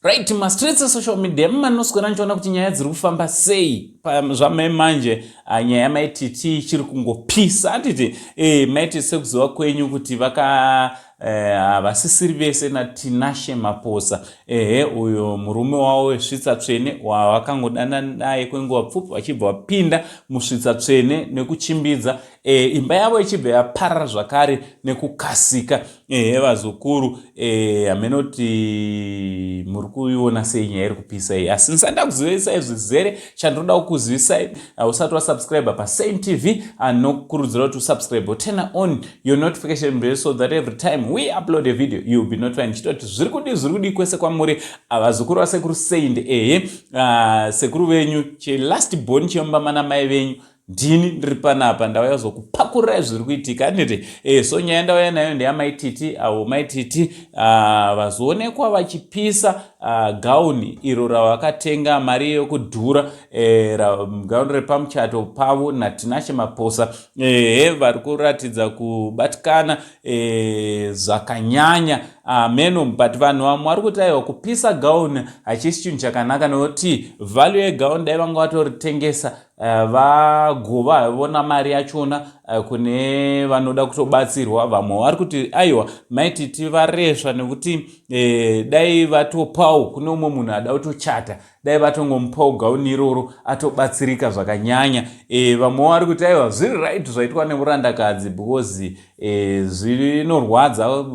Right, mastreets esocial media mumanoswera nichiona kuti nyaya dziri kufamba sei. Zvamai manje, nyaya yaMai Titi ichiri kungopisa, handiti? Mai Titi, sekuziva kwenyu kuti vaka havasisiri vese naTinashe Maposa. Ehe, uyo murume wavo wesvitsa tsvene wavakangodana naye kwenguva pfupi, vachibva vapinda musvitsa tsvene nekuchimbidza, imba yavo ichibva yaparara zvakare nekukasika. Ehe, vazukuru, hamenoti muri kuiona sei nyaya iri kupisa iyi, asi ndisanda kuzivisai zvizere. Chandinoda kukuzivisai, usati wasubscribe paSame TV, anokurudzira kuti usubscribe, turn on your notification bell so that every time we upload a video you will be notified. Ndichitoti zviri kudi, zviri kudi kwese kwamuri, vazukuru vasekuru Saint. Ehe, sekuru venyu, chelast born chemumba mana mai venyu, ndini ndiri panapa, ndauya zokupakurirai zviri kuitika, handiti? So nyaya ndauya nayo ndeyaMai Titi. Avo Mai Titi vazoonekwa vachipisa gauni iro ravakatenga mari yekudhura, gauni repamuchato pavo naTinashe Maposa. Ehe, vari kuratidza kubatikana zvakanyanya, ameno. But vanhu vamwe vari kuti aiwa, kupisa gauni hachisi chinhu chakanaka, nekuti value yegauni dai vanga vatoritengesa, vagova vona mari yachona kune vanoda kutobatsirwa. Vamwe vari kuti aiwa, Mai Titi varesva, nekuti dai vatopawo kune umwe munhu ada kutochata, dai vatongomupawo gauni iroro atobatsirika zvakanyanya. Vamwe vari kuti aiwa, zviri right zvaitwa nemurandakadzi, because zvinorwadza.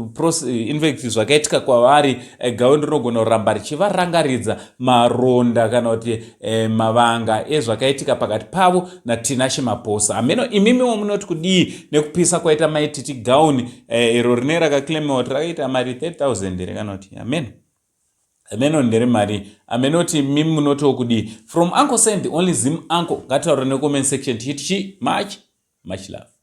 In fact, zvakaitika kwavari, gauni rinogona kuramba richivarangaridza maronda kana kuti mavanga ezvakaitika pakati pavo naTinashe Maposa. Hameno imimiwo munoti kudii nekupisa kwaita Mai Titi gauni iro rine rakaclaimiwa kuti rakaita mari 30,000 here, kana kuti hameno, hameno ndere mari. Amenoti mimi munotiwo kudii? From Uncle Saint, the only Zim uncle, ngataura necomment section tichiti chi much much love.